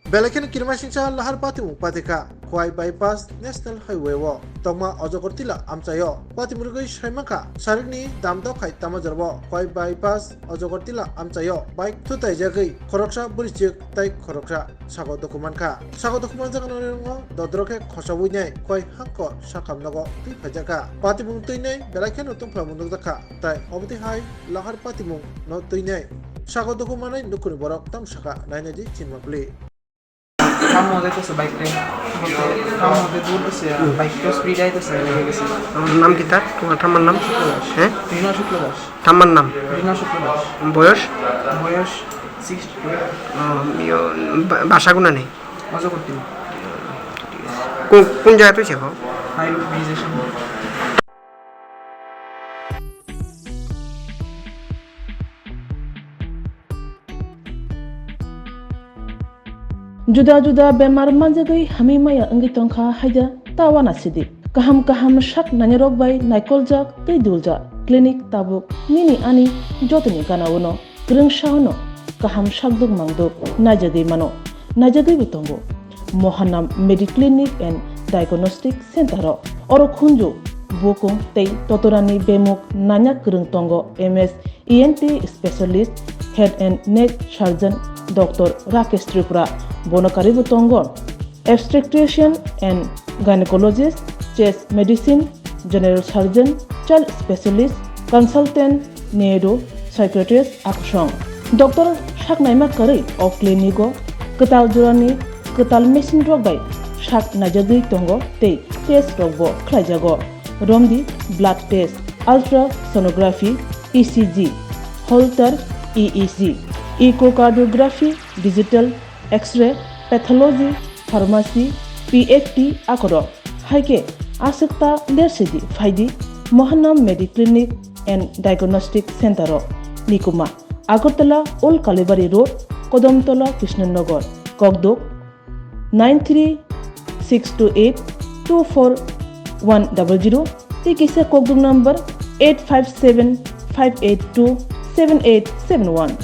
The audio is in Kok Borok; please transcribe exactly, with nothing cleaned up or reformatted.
Belai kheno kirimasingcha lahar patimung patikha Khowai Bypass National Highway o tongma Ojogortila amchaio patimung rwgwi saimankha sarikni damdok hai tamajorbo Khowai Bypass Ojogortila amchaio bike thutaijagwi khoroksa bwrwichwk tei khoroksa sago dukumankha. Sago dukumanjaknai rwngo dodrok khe khosawinai Khowai hangko sakhamnogo twi phaijakha. Patimung twinai belai kheno tungphlamung nukjakha. Tai obotwi hai lahar patimung no twinai sago dukumanai nukhungni borok tamsakha nainai di chinma pli. থামো যাইতেছে বাইকটা, থামো যে দূর গেছে, আর বাইকটা স্পিড আইতেছে, লেগে গেছে। আমার নাম কি তার? তোমার ঠাম্মার নাম? হ্যাঁ? রিনা শুক্ল দাস। ঠাম্মার নাম? রিনা শুক্ল দাস। বয়স? বয়স সিক্সটি টু। ও, ইয়ো, বা-, বাসা কোনানে? অজগরতলা। কোন, কোন জায়গাত হইছে গো? হাই ব্রিজের সামনে। Juda juda bemar manjagwi hamwi maya wngwi tongkha haida ta uanasidi. Kaham kaham sak nainarok bai naikoljak tei duljak clinic tabuk nini ani jotoni gana-o no kwrwngsa-o no kaham sakduk mangduk naijagwi mano, naijagwibo tongo. Mohanam Mediclinic and Diagnostic Center-o oro khunju, bukung tei totorani bemuk naina kwrwng tongo M S E N T specialist, head and neck surgeon Doctor Rakesh Tripura. Bono karwibo tongo obstetrician and gynecologist, chest medicine, general surgeon, child specialist, consultant, neuro, psychiatrist, akusong. Doctor sak naima kwrwi o clinic-o kwtal jorani kwtal machine rok bai sak naijagwi tongo tei test rokbo khlaijago. Romdi blood test, ultrasonography, E C G, Holter E E G, echocardiography, digital X-ray, pathology, pharmacy, P F T akorok. Hai khe aswk ta lersidi phaidi Mohanam Mediclinic and Diagnostic Center-o. Nikuma, Agartala Old Kalibari Road, Kodamtola Krishnanagar, Kokduk, nine three six two eight two four one double zero, tei kisa kokduk number eight five seven five eight two seven eight seven one.